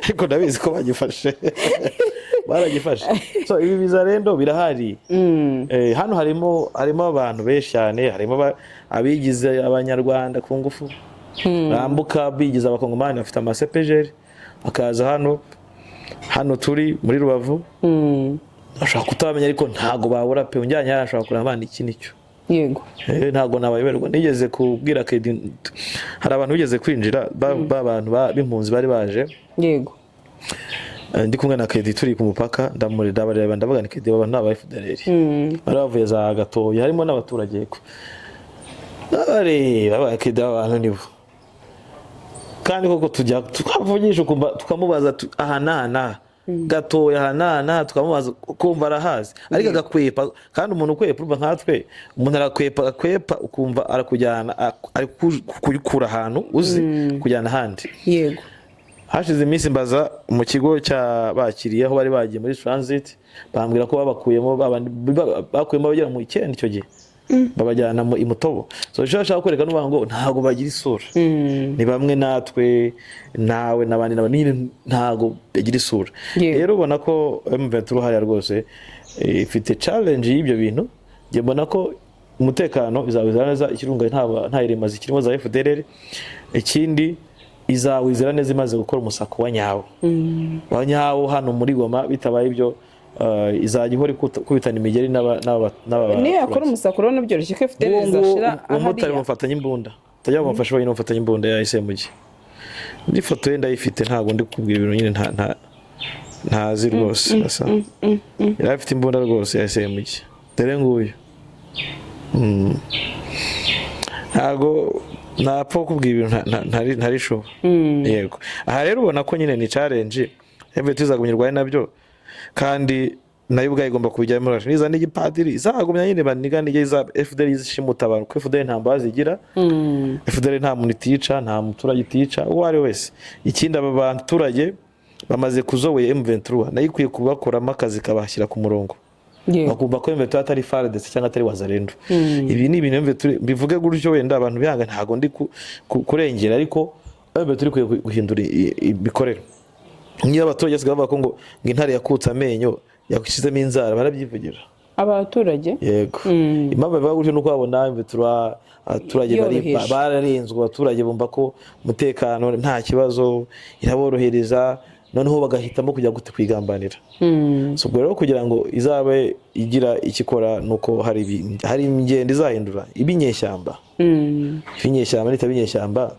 ariko ndabizi ko bagifashe, baragifashe. So ibi bizarendo birahari. Hano harimo abantu benshi cyane, harimo abigize abanyarwanda ku ngufu, bambuka bigize abakongomani, bafite ama CPGL, bakaza hano turi muri Rubavu. Bashobora kutabamenya, ariko ntago babura pe. Unjyanye hariya ashobora kureba abana iki nicyo. Ntabwo nabayoberwa. Nigeze kubwira Kedi, hari abantu bigeze kwinjira ba bantu b'impunzi bari baje. Ndi kumwe na Kedi, turi ku mupaka, ndabareba, ndavuga ni Kedi, aba ni aba FDLR bari bavuye za Gatoya, harimo n'abaturage ko ndabareba ba Kedi, aba bantu nibo. Kandi koko tujya tukavugisha, ukumva tukamubaza aha n'aha n'aha Gatoya, aha n'aha n'aha, tukamubaza ukumva arahazi, ariko agakwepa. Kandi umuntu ukwepa, urumva nkatwe, umuntu arakwepa, agakwepa, ukumva arakujyana, ari kukura ahantu uzi kujyana ahandi. Hashize iminsi mbaza mu kigo cya bakiriye aho bari bagiye muri transit, bambwira ko babakuyemo, bakuyemo abagera mu 9 icyo gihe, babajyana mu imutobo. So icyo bashaka kwereka ni ukuvuga ngo ntabwo bagira isura, ni bamwe natwe, nawe n'abandi n'abandi nyine, ntabwo bagira isura. Rero ubona ko M23 hariya rwose ifite challenge y'ibyo bintu. Njye mbona ko umutekano izawizera neza Ikirunga nta irema zikirimo za FDLR. Ikindi, izawizera neza imaze gukora umusako wa nyawo, wa nyawo hano muri Goma. Bitabaye ibyo, izajya ihora ikubitana imigeri n'aba Niyo yakora baturage. umusakuro, urabona byoroshye ko FDLR Uwo nguwo zashira umumotari hariya? bamufatanya imbunda, utajya bamufasha wenyine, bamufatanya imbunda ya SMG. Muri foto ye ndayifite, ntabwo ndi kukubwira ibintu nyine ntazi rwose. Asa yari afite imbunda rwose ya SMG, dore nguyu. Ntabwo napfa kukubwira ibintu ntari sure. Yego, aha rero ubona ko nyine ni challenge M23 izagumya irwaye nabyo, kandi nayo ubwayo igomba kubijyamo. Niza n'igipadiri izagumya nyine baniganige za FDLR zishimuta abantu, kuko FDLR nta mbabazi igira. FDLR nta muntu itica, nta muturage itica uwo ari we wese. Ikindi, aba baturage bamaze kuzoweye M23, nayo ikwiye kubakoramo akazi kabashyira ku murongo, bakumva ko M23 atari FARDC cyangwa atari Wazalendo. Ibi ni ibintu M23, bivuge gutyo wenda abantu bihanga, ntago ndi kurengera, ariko M23 ikwiye guhindura imikorere. Niyo abaturage basigaye bavuga ko ngo intare yakutse amenyo, yashyizemo inzara, barabyivugira. Abaturage? Yego. Impamvu bavuga gutyo ni uko babona M23 abaturage bari Yoroheje. bararenzwe, abaturage bumva ko umutekano nta kibazo, iraborohereza, noneho bagahitamo kujya gute? Kwigambanira. So ubwo rero kugira ngo izabe igira icyo ikora, ni uko hari ingendo izahindura ibinyeshyamba. Ibinyeshyamba nitaba inyeshyamba.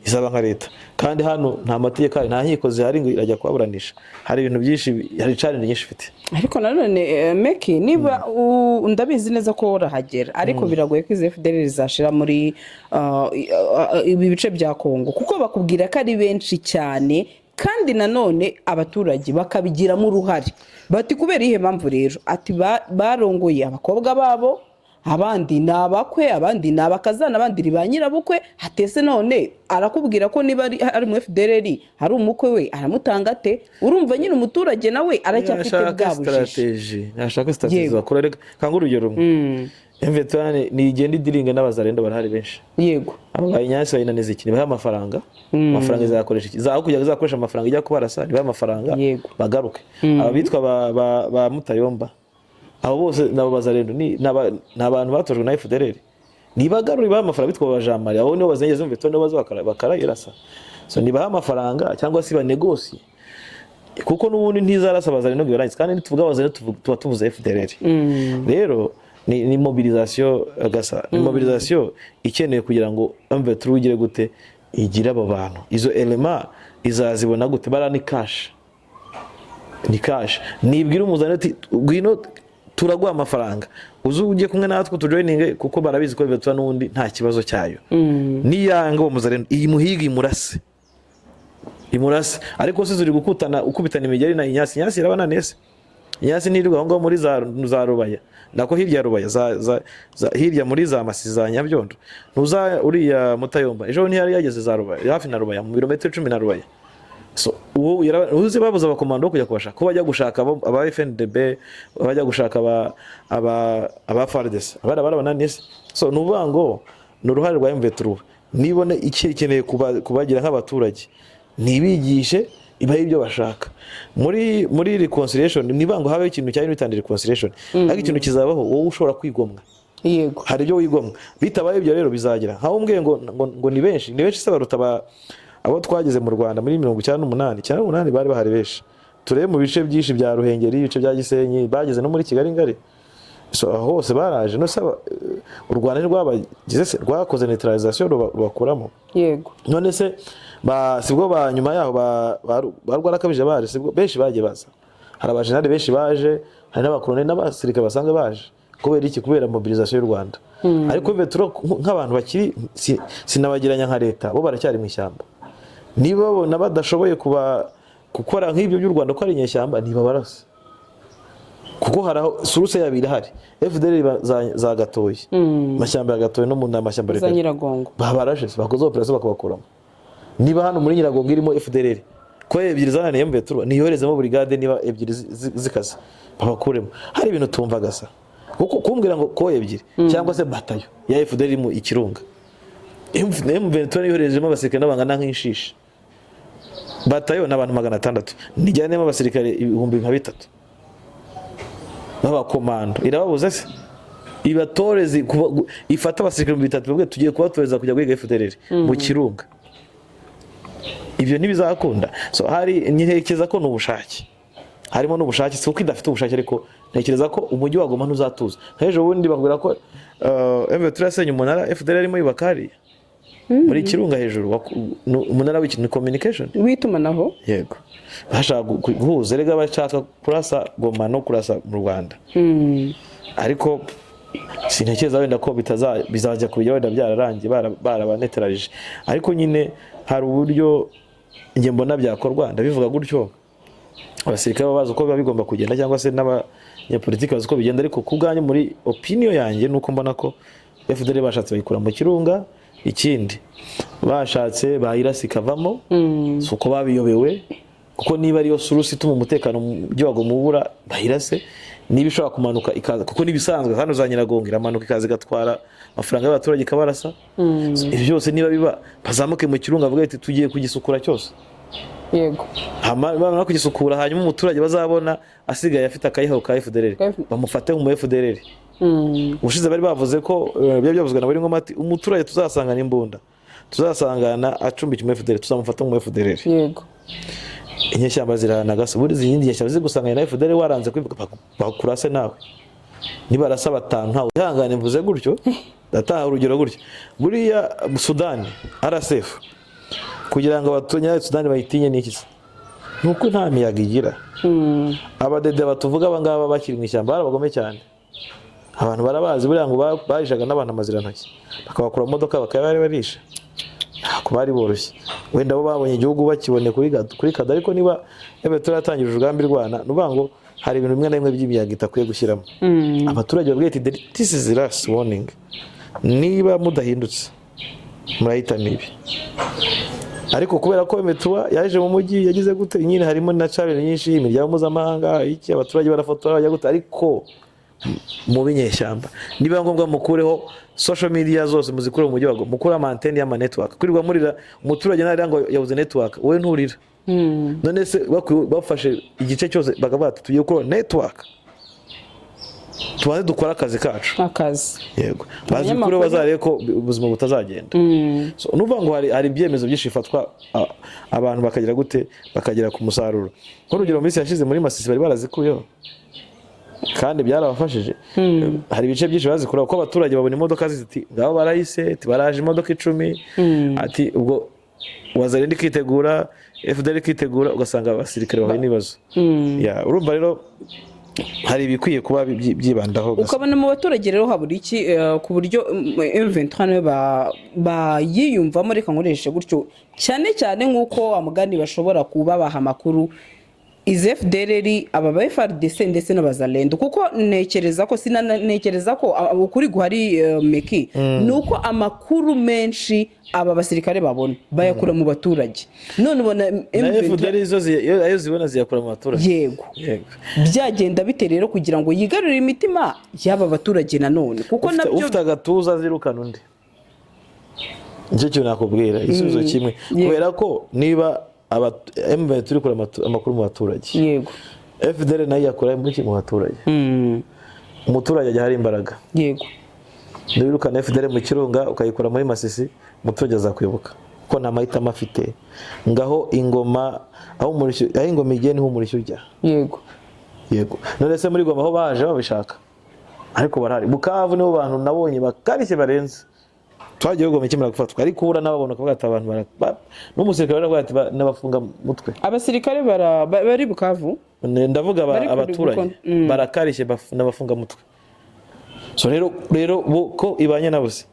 Izaba nka leta. Kandi hano nta mategeko ahari, nta nkiko zihari ngo irajya kubaburanisha. Hari ibintu byinshi, hari challenge nyinshi ifite. Ariko nanone Meki, niba ndabizi neza ko urahagera, ariko biragoye ko izi FDLR zashira muri ibi bice bya Kongo, kuko bakubwira ko ari benshi cyane, kandi nanone abaturage bakabigiramo uruhare. Bati kubera iyihe mpamvu rero? Ati barongoye abakobwa babo, abandi ni abakwe, abandi ni abakazana, abandi ni ba nyirabukwe. Hatese none arakubwira ko niba ari mu FDLR, hari umukwe we, aramutanga ate? Urumva nyine umuturage nawe aracyafite Nashaka bwa bujiji. Strategy, nashaka strategy. Bakora, reka kanga urugero rumwe. M23 nigenda idiringa n'abazarendo, barahari benshi. Abo bayinyasi bayinaniza iki? Nibahe amafaranga. Amafaranga izakoresha iki? Zaho kugira ngo izakoreshe amafaranga ijya kubarasa, nibahe amafaranga bagaruke. Aba bitwa ba Mutayomba, abo bose nabo bazarendo, ni abantu batojwe na FDLR. Nibagarure, ibahe amafaranga. Bitwa ba Jean Marie, abo nibo bazengeze M23, nibo baza bakarayirasa. So nibahe amafaranga cyangwa se banegosiye, kuko n'ubundi ntizarasa abazarendo ngo ibarangize. Kandi nituvuga abazarendo tuba tuvuze FDLR. Rero ni mobilisation gasa, ni mobilisation ikenewe kugira ngo M23 igire gute, igire abo bantu. Izo elema izazibona gute? Bara ni cash, ni cash. Nibwira umuzane ati ngwino turaguha amafaranga, uze ujye kumwe natwe tujoininge, kuko barabizi ko M23 n'ubundi nta kibazo cyayo. Niyanga uwo muzarendo, iyi muhiga imurase, imurase. Ariko se zuri gukutana, ukubitana imigeri na inyasi? Inyasi irabananiye se? Inyasi ntirirwa aho ngaho muri za Rubaya, nako hirya ya Rubaya, za hirya muri za Masi, za Nyabyondo. Ntuza uriya Mutayomba ejo ntiyari yageze za Rubaya, hafi na Rubaya, mu birometero 10 na Rubaya? So ubu uzi babuze abakomando bo kujya kubashaka, ko bajya gushaka aba FNDB, bajya gushaka aba FARDC, abari barabananiye se? So ni ukuvuga ngo ni uruhare rwa M23. Nibona ikeneye kubagira nk'abaturage, ntibigishe, ibahe ibyo bashaka muri reconciliation. Niba ngo habeho ikintu cya unity and reconciliation, ariko ikintu kizabaho, wowe ushobora kwigomwa. Hari ibyo wigomwa. Bitabaye ibyo rero bizagira nkaho umbwiye ngo ni benshi. Ni benshi se baruta abo twageze mu Rwanda muri 98? 98 bari bahari benshi. Turebe mu bice byinshi bya Ruhengeri, ibice bya Gisenyi, bageze no muri Kigali ngari. So aho hose baraje. No saba u Rwanda ntirwabagize se? Rwakoze neutralisation, rubakuramo. None se sibwo ba nyuma yaho ba Rwarakabije baje? Sibwo benshi bagiye baza? Hari abajenali benshi baje, hari n'abakoloneli n'abasirikare basanzwe baje. Kubera iki? Kubera mobilisation y'u Rwanda. Ariko veturo nk'abantu bakiri sinabagiranya nka leta, bo baracyari mu ishyamba. Niba babona badashoboye kuba gukora nk'ibyo by'u Rwanda, ko ari inyeshyamba, ntibabarase, kuko hari aho source yabo irahari. FDLR iba za Gatoyi, amashyamba ya Gatoyi no mu mashyamba Za Nyiragongo. Babarashe, bakoze operation bakabakuramo. Niba hano muri Nyiragongo irimo FDLR, ko ebyiri zananiye M23, niyoherezemo brigade. Niba ebyiri zikaze, babakuremo. Hari ibintu tumva gasa, kuko kumbwira ngo ko ebyiri cyangwa se batayo ya FDLR mu Ikirunga, M23 yoherejemo abasirikare n'abangana nk'inshishi. Batayo ni abantu 600, nijyanemo abasirikare 3000 b'abakomando, irababuza se? Ibatoreze ifate abasirikare 3000, bavuge tugiye kubatoreza kujya guhiga FDLR mu Kirunga. Ibyo ntibizakunda. So hari, ntekereza ko ni ubushake, harimo n'ubushake. Si uko idafite ubushake, ariko ntekereza ko umujyi wa Goma ntuzatuza. Nk'ejo bundi bakubwira ko M23 yasenye umunara FDLR arimo yubaka hariya muri Kirunga hejuru. Umunara w'iki? Ni communication. W'itumanaho. Yego, bashaka guhuza. Erega bashaka kurasa Goma no kurasa mu Rwanda. Ariko sintekereza wenda ko bitaza, bizajya kubigera wenda byararangiye, barabanetralije. Ariko nyine hari uburyo njye mbona byakorwa. Ndabivuga gutyo, abasirikare baba bazi uko biba bigomba kugenda, cyangwa se n'abanyapolitiki bazi uko bigenda. Ariko ku bwanjye, muri opinion yanjye, nuko mbona ko FDLR bashatse bayikura mu Kirunga. Ikindi, bashatse bayirasa ikavamo. Si uko babiyobewe, kuko niba ariyo source ituma umutekano mu mujyi wa Goma ubura, bayirase. Niba ishobora kumanuka ikaza, kuko n'ibisanzwe hano za Nyiragongo iramanuka ikaza igatwara amafaranga y'abaturage ikabarasa. Ibyo byose niba biba, bazamuke mu Kirunga bavuge ati tugiye kugisukura cyose. Bamara kugisukura, hanyuma umuturage bazabona asigaye afite akayihaho ka FDLR, bamufate nk'umu FDLR. Ubushize bari bavuze ko byari byavuzwe na buri ngoma ati umuturage tuzasangana imbunda, tuzasangana acumbikiye umu FDLR, tuzamufata nk'umu FDLR. Inyeshyamba zirahana gasa. Buri izindi nyeshyamba ziri gusangana na FDLR, waranze kwivuga, bakurase nawe. Nibarasa batanu, ntawe ihangane. Mvuze gutyo, ndatanga urugero gutyo. Buriya Sudani, RSF. Kugira ngo Abanyasudani bayitinye ni iki se? Ni uko nta miyaga igira. Abadede batuvuga aba ngaba bakiri mu ishyamba bari abagome cyane, abantu barabazi. Buriya ngo barishaga n'abantu amazirantoki, bakabakura mu modoka bakabarisha. Ntabwo bari boroshye. Wenda bo babonye igihugu bakibone kuri kado, ariko niba turatangira urugamba irwana, ni ukuvuga ngo hari ibintu bimwe na bimwe by'imiyaga itakwiye gushyiramo. Abaturage babwiye ati: "This is the last warning, niba mudahindutse murahitamo ibi." Ariko kubera ko M23 yaje mu mujyi, yagize gute nyine, harimo na challenge nyinshi, imiryango mpuzamahanga, iki, abaturage barafotora, bajya gute, ariko mu binyeshyamba niba ngombwa mukureho social media zose, muzikure mu mujyi wa Goma, mukure ama antenne y'ama network. Kwirirwa murira umuturage narira ngo yabuze network, wowe nturira. None se bafashe igice cyose bakavuga ati: "Tugiye gukora network, tubanze dukore akazi kacu." Akazi. Yego, bazi kuri bazarebe ko ubuzima butazagenda. So, nuvuga ngo hari ibyemezo byinshi bifatwa, abantu bakagira gute, bakagera ku musaruro. Nk'urugero, mu minsi yashize muri Masisi bari barazikuyeho kandi byarabafashije. Hari ibice byinshi bazikuraho kuko abaturage babona imodoka ziti: "Ngabo barahise," ati: "Baraje imodoka 10." Ati ubwo Wazalendo ikitegura, FDLR ikitegura, ugasanga abasirikare bahuye n'ibibazo. Ya, urumva rero hari ibikwiye kuba byibandaho gusa. Ukabona mu baturage rero habura iki ku buryo M23 nayo bayiyumvamo, reka nkoreshe gutyo, cyane cyane nk'uko amugani bashobora kubabaha amakuru izi FDLR, aba ba FARDC ndetse n'abazalendo? Kuko ntekereza ko ntekereza ko ukuri guhari, meki, ni uko amakuru menshi aba basirikare babona bayakura mu baturage. None ubona Na M23 FDLR zo ayo zibona ziyakura mu baturage. Yego. Yego. Byagenda bite rero kugira ngo yigarurire imitima y'aba baturage nanone, kuko nabyo Ufite agatuza azirukana undi, nicyo kintu nakubwira, igisubizo kimwe. Kubera ko niba M23 turi kura amakuru mu baturage, FDLR nayo yakura muri mu baturage, umuturage ajya hari imbaraga. Niwirukana FDLR mu Kirunga, ukayikura muri Masisi, umuturage azakwibuka kuko nta mahitamo afite. Ngaho ingoma aho umurishyo, aho ingoma igiye niho umurishyo ujya. Yego. None se muri Goma aho baje babishaka, ariko barahari. Bukavu nibo bantu nabonye bakarishye barenze. Twagiye Goma ikimara gufatwa, ariko ubura n'ababona ukavuga ati abantu n'umusirikare baravuga ati n'abafunga mutwe. Abasirikare bari Bukavu? Ndavuga Bari abaturage barakarishye, n'abafunga mutwe. So rero bo ko ibanye nabo se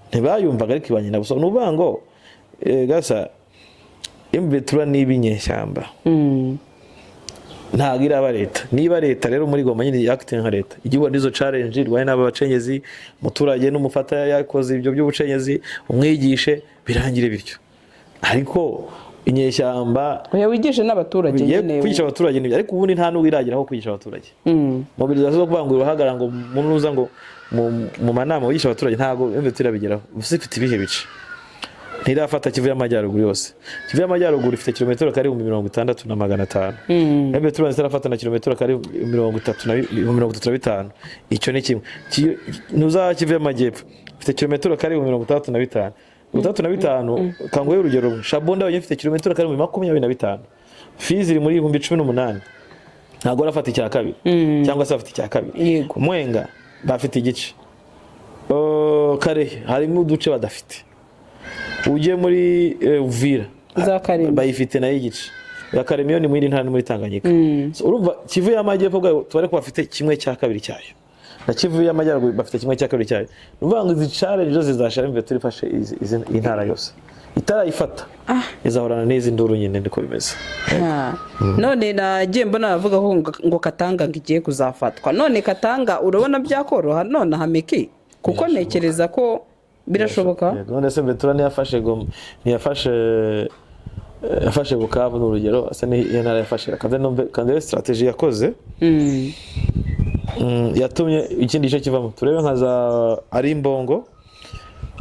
ntibayumvaga, ariko ibanye nabo. So ni ukuvuga ngo gasa M23 niba inyeshyamba, ntabwo iraba leta. Niba leta rero muri Goma nyine acting nka leta, igihugu n'izo challenge irwaye n'aba bacengezi, umuturage n'umufata yakoze ibyo by'ubucengezi, umwigishe birangire bityo. Ariko inyeshyamba Oya, wigishe n'abaturage Ye, nyine. Kwigisha abaturage nibyo, ariko ubundi nta n'ubwo irageraho kwigisha abaturage. Mobilisation zo kuvuga ngo urahagarara ngo munuza ngo mu manama wigisha abaturage, ntabwo M23 irabigeraho. Gusa ifite ibihe bice? Ntirafata Kivu y'Amajyaruguru yose. Kivu y'Amajyaruguru ifite kilometero kare 60,500. M23 itarafata na kilometero kare mirongo itatu na 35. Icyo ni kimwe. Ntuza Kivu y'Amajyepfo ifite kilometero kare 65, 65. Kanguhe urugero rumwe: Shabunda yonyine ifite kilometero kare 25,000. Fizi iri muri 18,000. Ntabwo barafata icya kabiri, cyangwa se bafite icya kabiri. Mwenga bafite igice. Karehe harimo uduce badafite. Ujye muri Uvira, Za Karemi. bayifite nayo igice. Ya Karemi yo ni muri ntara, ni muri Tanganyika. So, urumva Kivu y'Amajyepfo bwayo tubare ko bafite kimwe cya kabiri cyayo, na Kivu y'Amajyaruguru bafite kimwe cya kabiri cyayo. Ni ukuvuga ngo izi challenge zose zizashira M23 ifashe iyi ntara yose. Itarayifata izahorana n'izi nduru nyine, niko bimeze. Ah. None nagiye mbona bavuga ko ngo Katanga ngo igiye kuzafatwa. None Katanga urabona byakoroha none hameki? Kuko ntekereza ko birashoboka. Yego, none se Betura ntiyafashe Goma, ntiyafashe yafashe Bukavu ni urugero, asa n'iyo ntara yafashe. Kandi numve kandi strategy yakoze yatumye ikindi gice kivamo. Turebe nka za ari imbongo,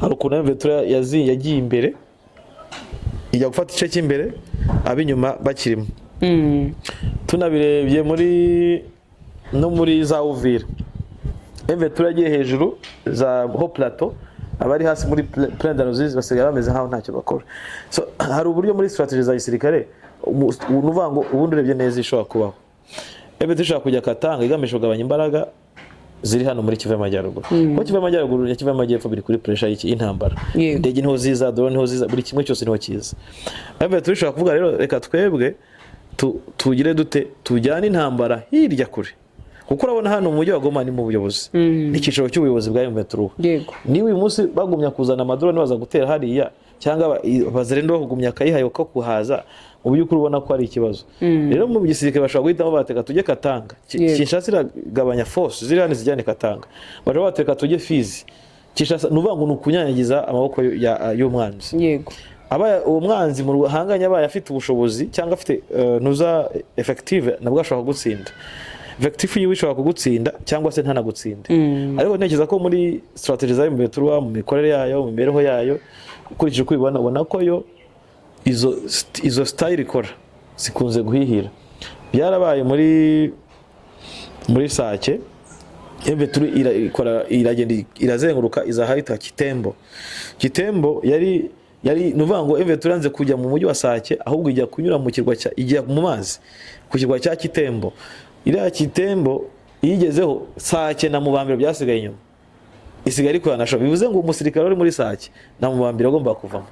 hari ukuntu Ventura yagiye imbere, ijya gufata igice cy'imbere, ab'inyuma bakirimo. Tunabirebye muri no muri za Uvira, Ventura yagiye hejuru za haut plateau, abari hasi muri Plaine de Ruzizi basigaye bameze nkaho ntacyo bakora. So hari uburyo muri strategy za gisirikare, ni ukuvuga ngo ubundi urebye neza ishobora kubaho. M23 ishobora kujya Katanga igamije kugabanya imbaraga ziri hano muri Kivu y'Amajyaruguru, kuko Kivu y'Amajyaruguru na Kivu y'Amajyepfo biri kuri pressure y'iki? Y'intambara. Indege niho ziza, drone niho ziza, buri kimwe cyose niho kiza. Ariko turishobora kuvuga rero, reka twebwe tugire dute? Tujyane intambara hirya kure, kuko urabona hano mu mujyi wa Goma ni mu buyobozi, n'icyicaro cy'ubuyobozi bwa M23. Niba uyu munsi bagumya kuzana amadrone baza gutera hariya, cyangwa Wazalendo bakugumya akayihaye ko kuhaza, mu by'ukuri ubona ko ari ikibazo. Rero mu gisirikare bashobora guhitamo, bateka tujye Katanga. Kinshasa iragabanya force ziri hano zijyane Katanga, bashobora bateka tujye Fizi. Kinshasa, ni ukuvuga ngo ni ukunyanyagiza amaboko y'umwanzi. Abaye uwo mwanzi mu ruhanganye abaye afite ubushobozi cyangwa afite ntuza effective, nabwo ashobora kugutsinda. Effective yiwe ishobora kugutsinda cyangwa se ntanagutsinda. Ariko ntekereza ko muri strategy za M23, mu mikorere yayo, mu mibereho yayo, ukurikije uko ubibona, ubona ko yo izo style ikora zikunze guhihira. Byarabaye muri Sake, M23 ikora, iragenda, irazenguruka, iza ahitwa Kitembo. Kitembo yari ni ukuvuga ngo M23 yanze kujya mu mujyi wa Sake, ahubwo ijya kunyura mu kirwa cya, ijya mu mazi ku kirwa cya Kitembo. Iriya Kitembo iyigezeho, Sake na Mubambiro byasigaye inyuma, isigaye ariko yanashoboye. Bivuze ngo umusirikare uri muri Sake na Mubambiro agomba kuvamo.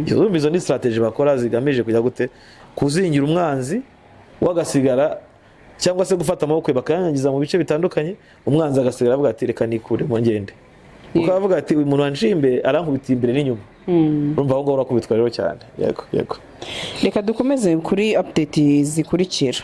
Izo, izo ni strategy bakora zigamije kujya gute? Kuzingira umwanzi wagasigara, cyangwa se gufata amaboko ye bakayangiza mu bice bitandukanye, umwanzi agasigara avuga ati: "Reka nikuremo ngende", kuko avuga ati: "Uyu muntu wanciye imbere arankubita imbere n'inyuma." Urumva aho ngaho urakubitwa rero cyane. Yego. Reka dukomeze kuri update zikurikira.